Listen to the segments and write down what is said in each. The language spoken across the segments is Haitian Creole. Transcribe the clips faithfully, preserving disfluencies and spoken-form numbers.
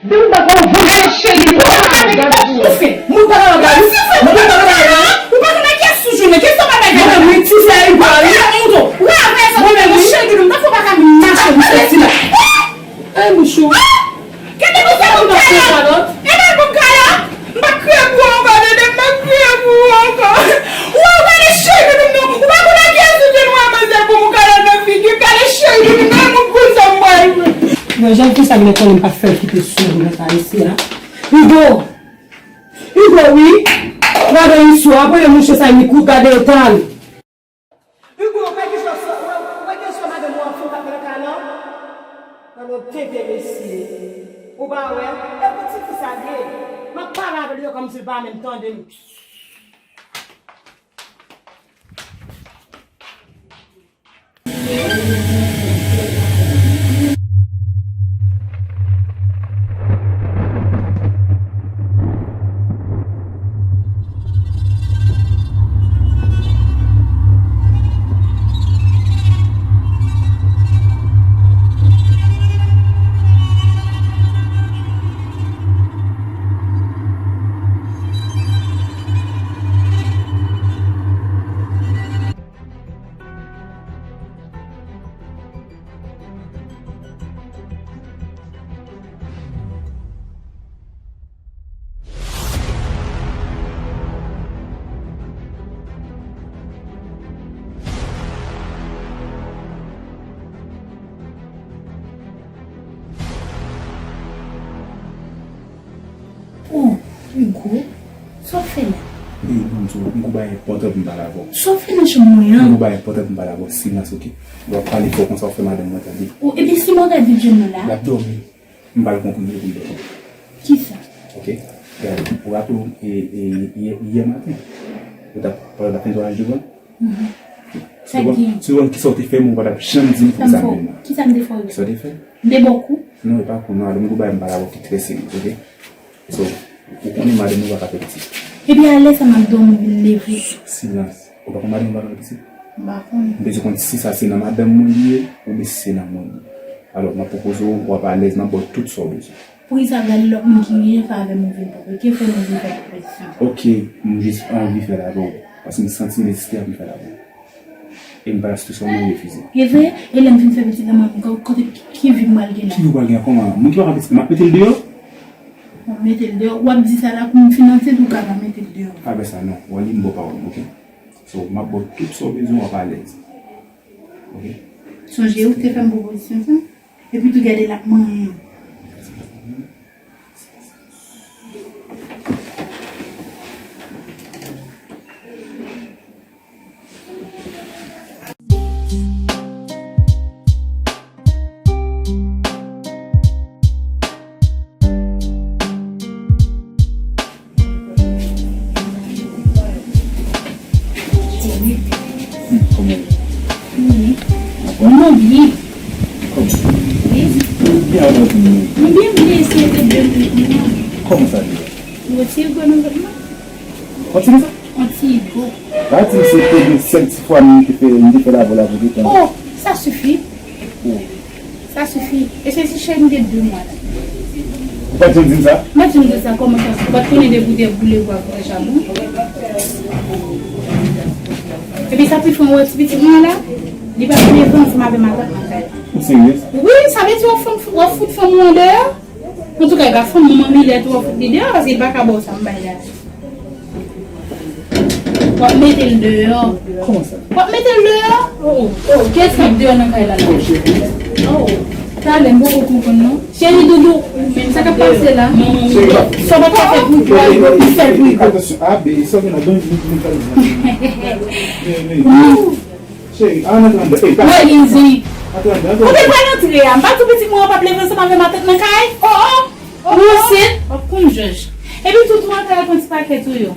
Depi m pa ka wè w vòlè, cheri, ou pa ka gade pou ou. Moun pa ka gade pou ou. Moun pa ka gade pou ou. Ou pa konn nan kiyès ou jwenn nan. Kiyès ou pa bay gade? Mwen menm, wi, ti sè, wi, pa wi. Mwen menm, wi. Cheri, m pa fò pa ka mache, m sòti la. Eh, mouchou. Gade pou sa pou kalòt. E pa pou kalòt. M pa kriye pou ou ankò, Dede, m pa kriye pou ou ankò. Ou gade cheri doudou m nan. Ou pa konn nan kiyès ou te nwa manzè pou mou kalòt nan figi. Gade cheri doudou m nan, moun kouzen m pral jwenn. Bon, jan fi sa vle konnen m pa fè l kite sou nan sa isi a. Hugo! Hugo, wi! Gade istwa, premye mouche sa li kout, gade eta l. Hugo, ou wè kijan sa, ou wè, ou wè kijan madanm ou ap fè tap nan kay lan? Nan yon tete mesye. Ou pa wè? E pou ti fi sa l ye. M ap pale avè l yo kòmsi l pa menm tande m. Oh, Hugo, sa w fè la? Ey, ban m di w, m gon bagay enpòtan pou m pale avè w. Sa w fè nan chanm mwen an? M gon bagay enpòtan pou m pale avè w. Silans, oke? W ap pale fò konsa, w ap fè madanm mwen tande. Oh, epi si mwen ta di John nan la? L ap dòmi. M pral pran kounye pou m dòmi. Kisa? Oke? Gade, ou raple w, e, e, yè, yè maten, ou t ap, pandan w t ap fè netwayaj devan, Mhm. Sa w gen? Si w konn kisa w te fè, men ou pa t ap janm di m pou sa menm. Kisa m te fè w? Kisa w te fè? M te ba w kou? Non, e pa kou, non, ale m gon bagay m pale avè w ki trè serye, oke? So, ou konnen madanm ou pa ka fè pitit. Epi alè sa m ap dòmi vin leve. Silans. Ou pa konn madanm ou pa ka fè pitit? M pa konnen. M bezwen konn si sa se nan madanm mwen li ye, oubyen si se nan mwen li ye. Alò, m ap pwopoze w, w ap alèz, m ap ba w tout sa w bezwen. Poukisa gade lòt moun ki rive fè avè m ou vin pran? Ki fè m vin fè pwopozisyon sa? Oke, m jis anvi fè l avè w. Paske m santi m egziste, anvi fè l avè w. E m pa la sitiyasyon mwen refize. E vre, e lè m fin fè pitit la, mwen, ko-, kote ki, ki vi m pral gen la? Ki vi w pral gen kòman? Moun ki pa ka pitit, m ap mete l deyò? W ap mete l deyò? W ap di sa la pou m finanse l ou ka pa mete l deyò? Pa fè sa non. W a li m ba w pawòl, oke? So, m ap ba w tout sa w bezwen, w ap alèz. Oke? Sonje ou te fè m pwopozisyon sa? Epi tou gade l ap manyen. Hmm, kòman w ye? Wi. Anfòm? Mwen byen. Kòman? Wi. Mwen byen anfòm, wi. Mwen byen, mwen eseye de byen. Kòman sa ye? Mwen ti gwo nan vèt mwen. Kontinye sa? On ti ego. Pa di m se te gen sèl ti fwa m te fè, m te fè l avè w la pou de tan. Oh, sa sifi. Oh. Sa sifi. E se ti chèn de de mwa la. Ou pa t janm di m sa? M pa t janm di w sa, kòman sa? Ou pa t konnen depi w te boule vwa pou fè chabon? Epi sa pi fè w wè ti pitit mwen la, li pa vle viv ansanm avè matant nan kay la. Ou serye? Wi, sa vle di w ap fout, w ap fout fanm ou andeyò? Antouka, e pa fanm manman Milèt ou ap fout li deyò, paske li pa ka ba w sa m bay la. W ap mete l deyò. Kòman sa? W ap mete l deyò? Oh, oh, kiyès k ap deyò nan kay la la? Oh, talè, m poko konprann non. Cheri doudou, sa k ap pase la? Manman Milèt. Sa w pa ka fè pou Igo, ou fè l pou Igo. Atansyon, a, be, sa w gen ladan, vin, vin, vin. Cheri, ann antre anndan. Ey, pa. Mwen, Lizzy. Antre anndan, antre anndan. Ou te pral antre a. M pa di w pitit mwen an p ap leve ansanm avè matant nan kay? Oh, oh. Ou ansent? W ap konn jòj. Epi tou, tou antre al pran ti pakèt ou yo.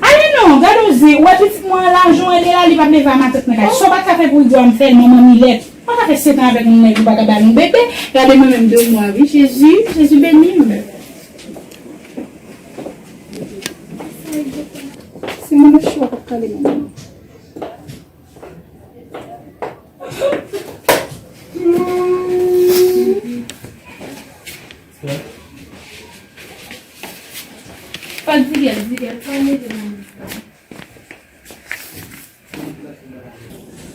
Ale non, gade w zen. Ou wè pitit mwen an la, jan w ye la, li p ap leve a matant nan kay. Sa w pa t ka fè pou Igo a m fè l, manman Milèt. Ou pa ka fè sèt an avèk yon nèg ou pa ka ba l yon bebe. Gade mwen menm de mwa, wi. Jezi, Jezi beni m. Si moun nan cho, w p ap kale manman.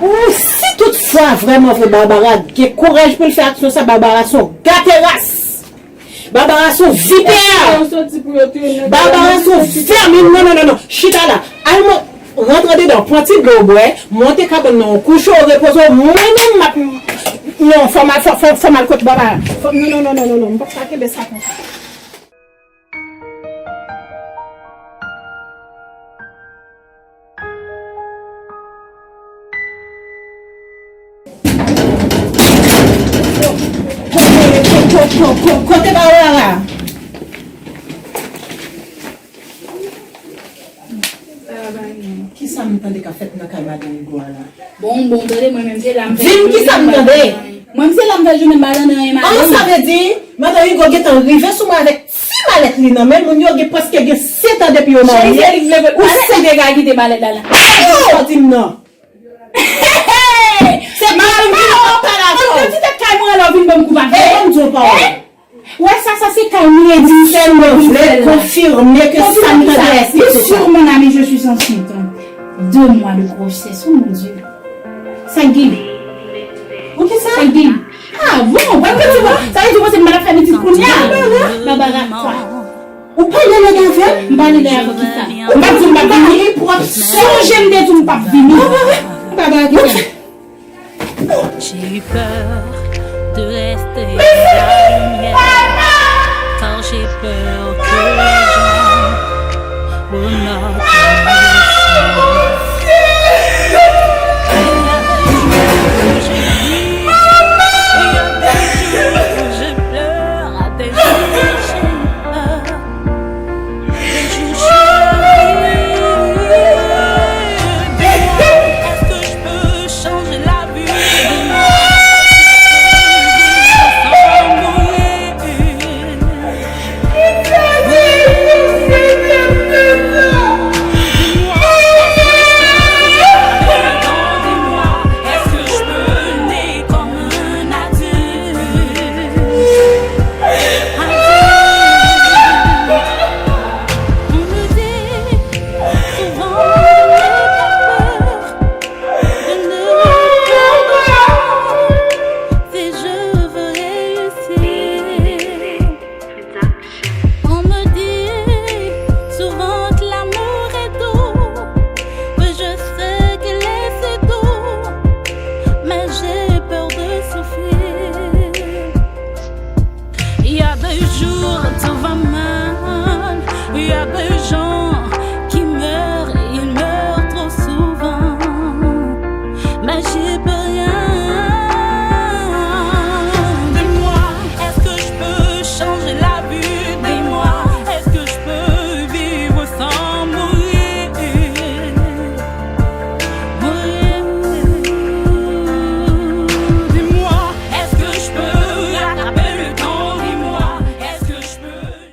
Ou, si tout fwa vrèman vre Barbara gen kouraj pou l fè aksyon sa, Barbara se yon gateras. Barbara se yon vipè. Èske yo soti pou yo touye nèg yo? Barbara se yon vèmin. Non, non, non, non. Chita la. Al mwen, rantre dedan, pran ti dlo w bwè, monte kabann nan, w kouche w, repoze w. Mwen menm, m ap, non, fò m al, fò, fò, fò m al kot Barbara. Fò, non, non, non, non, non, non, m p ap ka kenbe sa konsa. Kote Barbara? Kisa m tande k ap fèt nan kay madanm Igo a la? Bon, bon, tande, mwen menm se la m fè. Di m kisa m tande. Mwen menm se la m fè jounen m pa tande anyen, madanm. An, sa vle di, madanm Igo gentan rive sou mwen avèk ti malèt li nan men l, moun yo gen, prèske gen sèt an depi yo marye. Cheri, se li k vle voye. Ou malèt li te ka kite malèt la la. Sa w di m nan? Se pa mwen ki nan pale avè w. An ti tèt kay mwen, lè w vin ban m kou pa fè. Ban m di w pawòl. Wè sa, sa se kay mwen di sèlman. Vle konfime ke sa m tande a, èske se sa? Sur mon ami, je suis enceinte. Deux mois de grossesse, oh mon Dieu. Sa k gen? Ou ki sa? Sa k gen? Ah bon, wè ke ti bon. Sa vle di w Se m pa t ap fè pitit kounye a. Babara kwa? Ou pale lòt avè m? M pale lòt avè kisa? Ou pa di m pa vini? Sonje m te di w m p ap vini. Babara kisa? J'ai eu peur de rester à la lumière, car j'ai peur que les gens remarquent ma blessure.